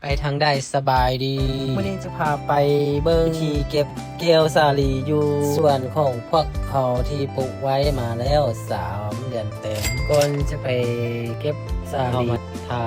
ໄປທາງໃດ? ສະບາຍດີ. ມື້ນີ້ຈະພາໄປເບິ່ງວິທີເກັບກ່ຽວສາລີຢູ່ສວນຂອງພວກເຮົາທີ່ປູກໄວ້ມາແລ້ວສາມເດືອນເຕັມ. ກ່ອນຈະໄປເກັບສາລີ ເຮົາມາທາ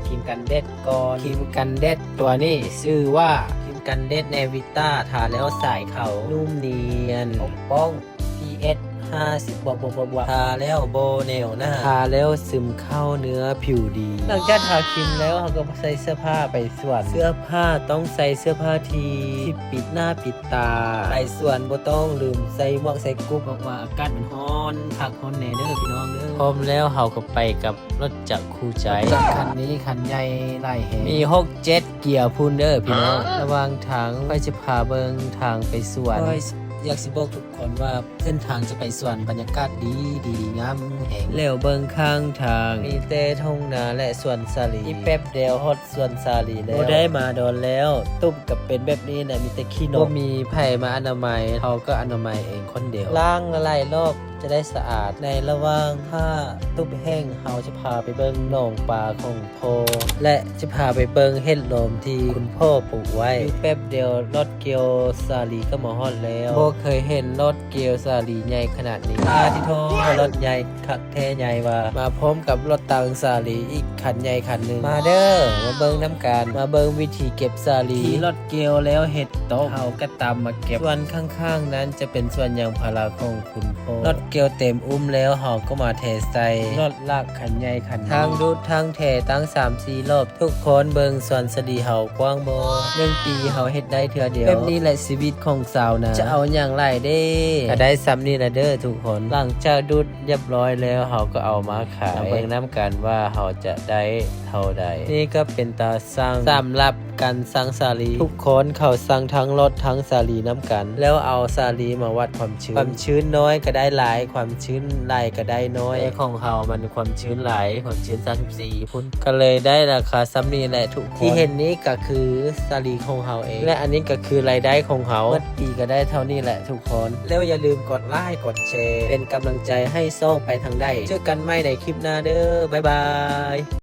ຄຣີມກັນແດດກ່ອນ. ຄຣີມກັນແດດຕົວນີ້ຊື່ວ່າຄຣີມກັນແດດແນວິຕ້າ ທາແລ້ວໃສຂາວນຸ້ມນຽນ ປົກປ້ອງ ພີເອັດຫ້າສິບ ບວກໆ ທາແລ້ວບໍ່ແໜວໜາ ທາແລ້ວຊຶມເຂົ້າເນື້ອຜິວດີ. ຫຼັງຈາກທາຄຣີມແລ້ວ ເຮົາກໍໃສ່ເສື້ອຜ້າໄປສວນ. ເສື້ອຜ້າຕ້ອງໃສ່ເສື້ອຜ້າທີ່ ທີ່ປິດໜ້າປິດຕາ. ໄປສວນບໍ່ຕ້ອງລືມໃສ່ໝວກໃສ່ກຸບ ເພາະວ່າອາກາດມັນຮ້ອນຄັກຮ້ອນແນ່ເດີພີ່ນ້ອງເດີ. ພ້ອມແລ້ວເຮົາກໍໄປກັບລົດຈັກຄູ່ໃຈ. ລົດຈັກຄັນນີ້ຄັນໃຫຍ່ຫຼາຍແຮງ ມີຫົກເຈັດເກຍພຸ້ນເດີພີ່ນ້ອງ. ລະຫວ່າງທາງ ຂ້ອຍຈະພາເບິ່ງທາງໄປສວນ. ຂ້ອຍຢາກຊິບອກທຸກຄົນວ່າ ເສັ້ນທາງຈະໄປສວນບັນຍາກາດດີ ດີງາມແຮງ. ແລ້ວເບິ່ງຂ້າງທາງ ມີແຕ່ທົ່ງນາ ແລະ ສວນສາລີ. ອີກແປັບດຽວຮອດສວນສາລີແລ້ວ. ບໍ່ໄດ້ມາດົນແລ້ວ ຕຸບກໍເປັນແບບນີ້ແຫຼະ ມີແຕ່ຂີ້ນົກ. ບໍ່ມີໃຜມາອະນາໄມ ເຮົາກໍອະນາໄມເອງຄົນດຽວ. ລ້າງຫຼາຍໆລອບຈະໄດ້ສະອາດ. ໃນລະຫວ່າງຖ້າຕຸບແຫ້ງ ເຮົາຈະພາໄປເບິ່ງໜອງປາຂອງພໍ່ ແລະ ຈະພາໄປເບິ່ງເຫັດລວມທີ່ຄຸນພໍ່ປູກໄວ້. ຢູ່ແປັບດຽວ ລົດກ່ຽວສາລີກໍມາຮອດແລ້ວ. ບໍ່ເຄີຍເຫັນລົດກ່ຽວສາລີໃຫຍ່ຂະໜາດນີ້. ອາ ຕິໂທ ລົດໃຫຍ່ຄັກແທ້ໃຫຍ່ວ່າ. ມາພ້ອມກັບລົດຕັງສາລີອີກຄັນໃຫຍ່ຄັນໜຶ່ງ. ມາເດີ ມາເບິ່ງນຳກັນ ມາເບິ່ງວິທີເກັບສາລີ. ຂີ່ລົດກ່ຽວແລ້ວເຫັດຕົກ ເຮົາກໍຕາມມາເກັບ. ສ່ວນຂ້າງໆນັ້ນຈະເປັນສວນຢາງພາລາຂອງຄຸນພໍ່. ລົດກ່ຽວເຕັມອູ້ມແລ້ວ ເຮົາກໍມາແທໃສ່ລົດລາກຄັນໃຫຍ່ຄັນໜຶ່ງ. ທັງດູດທັງແທຕັ້ງສາມສີ່ລອບ. ທຸກຄົນເບິ່ງສວນສາລີເຮົາກວ້າງບໍ່? ໜຶ່ງປີເຮົາເຮັດໄດ້ເທື່ອດຽວ. ແບບນີ້ແຫຼະຊີວິດຂອງຊາວນາ ຈະເອົາຫຍັງຫຼາຍເດ້. ກໍໄດ້ສ່ຳນີ້ລະເດີທຸກຄົນ. ຫຼັງຈາກດູດຮຽບຮ້ອຍແລ້ວ ເຮົາກໍເອົາມາຂາຍ. ມາເບິ່ງນຳກັນວ່າເຮົາຈະໄດ້ເທົ່າໃດ. ນີ້ກໍເປັນຕາຊັ່ງສຳລັບ ການຊັ່ງສາລີ. ທຸກຄົນເຂົາຊັ່ງທັງລົດທັງສາລີນຳກັນ ແລ້ວເອົາສາລີມາວັດຄວາມຊື້ນ. ຄວາມຊື້ນນ້ອຍກໍໄດ້ຫຼາຍ ຄວາມຊື້ນຫຼາຍກໍໄດ້ນ້ອຍ. ແຕ່ຂອງເຮົາມັນຄວາມຊື້ນຫຼາຍ ຄວາມຊື້ນສາມສິບສີ່ພຸ້ນ. ກໍເລີຍໄດ້ລາຄາສ່ຳນີ້ແຫຼະທຸກຄົນ. ທີ່ເຫັນນີ້ກໍຄືສາລີຂອງເຮົາເອງ ແລະ ອັນນີ້ກໍຄືລາຍໄດ້ຂອງເຮົາ. ໝົດປີກໍໄດ້ເທົ່ານີ້ແຫຼະທຸກຄົນ. ແລ້ວຢ່າລືມກົດໄລ ກົດແຊ ເປັນກຳລັງໃຈໃຫ້ຊ່ອງໄປທາງໃດ. ເຈີກັນໃໝ່ໃນຄລິບໜ້າເດີ. ບາຍບາຍ.